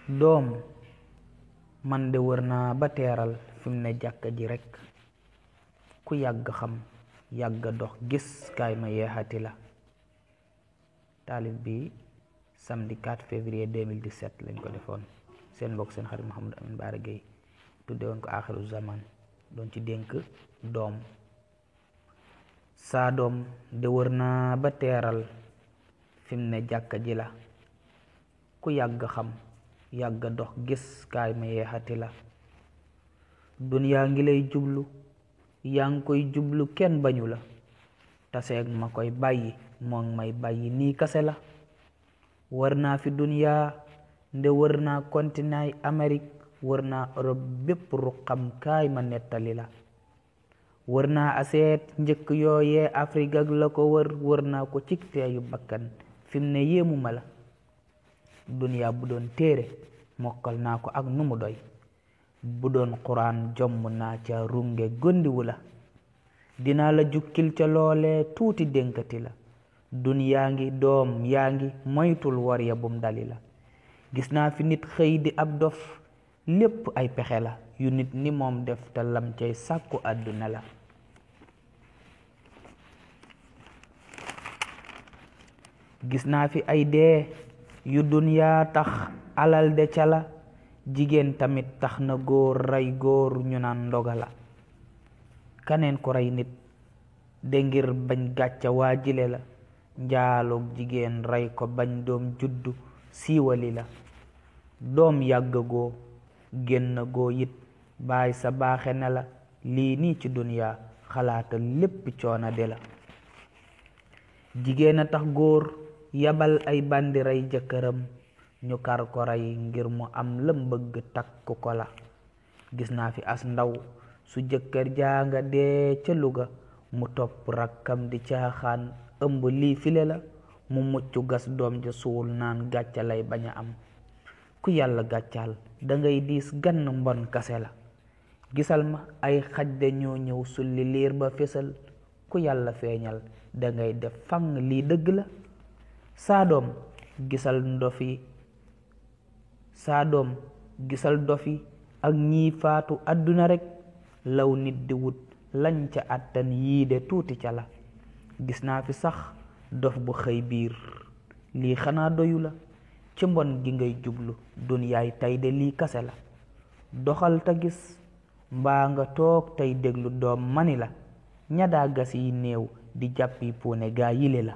doom man de wër naa ba teeral fi mu ne jàkka ji rekk ku yàgg xam yàgga dox gis kaay ma yeexati la. taalif bi samedi 4 février 2017 lañ ko defoon. seen mbokk seen xarit Mouhamadou Amine Bara Gueye tudde woon ko aaxiru zaman doon ci dénk doom. saa doom de wër naa ba teeral fi mu ne jàkka ji la ku yàgg xam yàgga dox gis kaay ma yeexati la. duniyaa ngi lay jublu yaa ngi koy jublu kenn bañu la taseeg ma koy bàyyi moo ngi may bàyyi nii kase la. wër naa fi duniyaa nde wër naa continent Amérique wër naa Europe bépp ruqam kaay ma nettali la. wër naa aseet njëkk yooyee Afrique ak la ko wër naa ko ci teeyu bakkan fi mu ne yéemuma la. duniyaa bu doon téere mokkal naa ko ak nu mu doy bu doon quraan jomm naa ca runge gondiwu la. dinaa la jukkil ca loolee tuuti dénkati la. duniyaa ngi doom yaa ngi moytul war ya bum dali la. gis naa fi nit xëy di ab dof lépp ay pexe la yu nit ni moom def te lam cay sàkku àdduna la. gis naa fi ay dee yu duniyaa tax alal de ca la. jigéen tamit tax na góor rey góor ñu naan ndoga la. kaneen ku rey nit de ngir bañ gàcca waa jile la. njaaloog jigéen rey ko bañ doom juddu siiwali la. doom yàggagoo génn goo it baay sa baaxe ne la. lii nii ci duniyaa xalaatal lépp coona de la. jigéen a tax góor yabal ay bandi rey jëkkëram ñu kar ko rey ngir mu am lam bëgg takk ko la. gis naa fi as ndaw su jëkkër jaa nga dee ca Luga mu topp rakkam di caaxaan ëmb lii file la. mu mucc gas doom ja suul naan gàcca lay bañ a am. ku yàlla gàccaal dangay diis gann mbon kase la. gisal ma ay xaj de ñoo ñëw sulli liir ba fesal ku yàlla feeñal dangay def fang lii dëgg la. saa doom gisal dofi ak ñii faatu àdduna rekk law nit di wut lañ ca àttan yii de tuuti ca la. gis naa fi sax dof bu xëy biir lii xanaa doyu la. ci mbon gi ngay jublu dunyaay tey de lii kase la. doxal te gis mbaa nga toog tey déglu doom mani la. ñadaa gas yi néew di jàppi puune gaa yile la.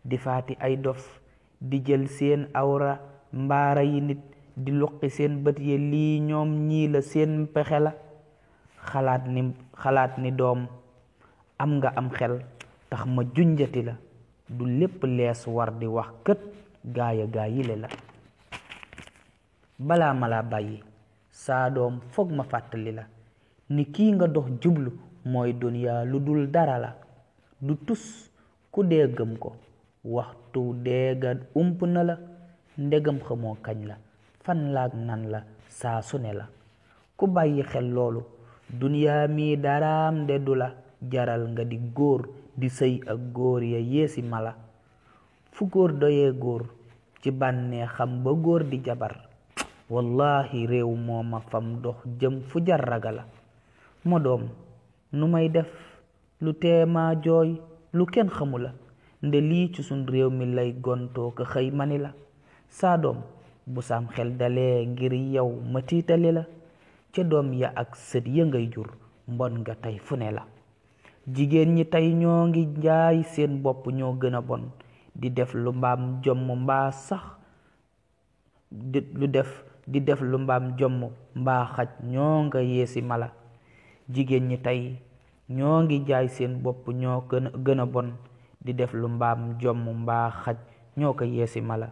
di faati ay dof di jël seen awra mbaara yi nit di luqi seen bët ye lii ñoom ñii la seen pexe la. xalaat ni doom am nga am xel tax ma junjati la. du lépp lees war di wax kët gaa yile la. balaa ma la bàyyi saa doom foog ma fàttali la ni kii nga dox jublu mooy duniyaa lu dul dara la. du tus ku dee gëm ko waxtu deega ump na la. ndegam xamoo kañ la fan laag nan la saa su ne la. ku bàyyi xel loolu duniyaa mi daraam de du la jaral nga di góor di sëy ak góor ya yeesi mala. fu góor doyee góor ci bànnee xam ba góor di jabar wallahi réew mooma fam dox jëm fu jar raga la. ma doom nu may def lu teema jooy lu kenn xamu la. nde lii ci sun réew mi lay gontoo ko xëy mani la. saa doom bu sam xel dalee ngir yow ma tiitali la. ca doom ya ak sët ya ngay jur mbon nga tey fu ne la. jigéen ñi tey ñoo ngi jaay seen bopp ñoo gën a bon di def lu mbaam jomm mbaa sax di def lu mbaam jomm mbaa xaj ñoo nga yeesi mala. jigéen ñi tey ñoo ngi jaay seen bopp ñoo gën a bon di def lu mbaam jomm mbaa xaj ñoo ko yeesi mala.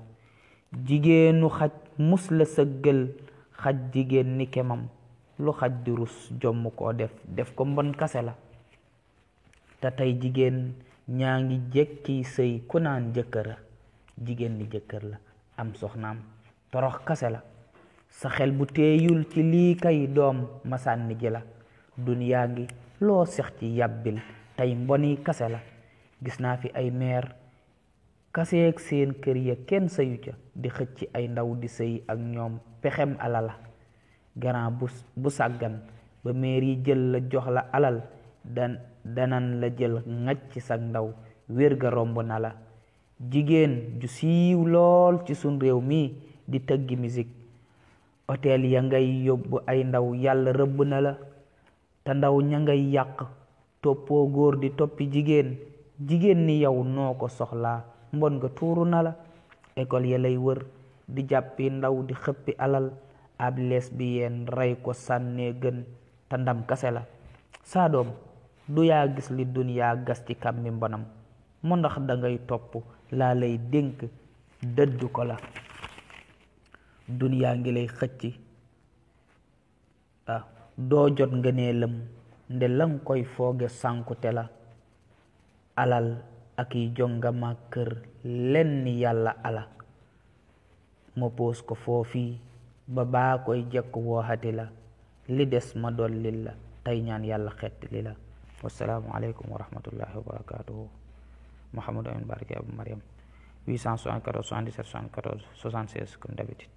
jigéenu xaj mus la sëggal xaj jigéen ni kemam lu xaj di rus jomm koo def ko mbon kase la. te tey jigéen ñaa ngi jekki sëy ku naan jëkkëra jigéen ni jëkkër la am soxnaam torox kase la. sa xel bu teeyul ci lii kay doom ma sànni ji la. duniyaa ngi loo sex ci yàbbil tey mboni kase la. gis naa fi ay meer kaseeg seen kër ya kenn sayu ca di xëcc ay ndaw di sëy ak ñoom pexem alala grand bu sàggan ba meer yi jël la jox la alal danan la jël ngacc sag ndaw wér ga romb na la jigéen ju siiw lool ci sun réew mi di tëggi musique hôtel ya ngay yóbbu ay ndaw yàlla rëbb na la te ndaw ña ngay yàq toppoo góor di toppi jigéen ni yow noo ko soxlaa mbon nga tuuru na la école ya lay wër di jàppi ndaw di xëppi alal ab lesbienne rey ko sànnee gën te ndam kase la saa doom du yaa gis li duniyaa gas ci kàmmi mbonam mu ndax dangay topp laa lay dénk dëddu ko la duniyaa ngi lay xëcc doo jot nga nee lëm nde lang koy fooge sànkute la alal ak yi jongama kër len ni yàlla ala ma poos ko foofii ba baa koy jekk wooxati la li des ma dollil la tey ñaan yàlla xett li la wassalaamu aleykum wa rahmatullahi wa barakatuhu Mouhamadou Amine Barke Abou Mariam 874 77 74 76 comme d'habitude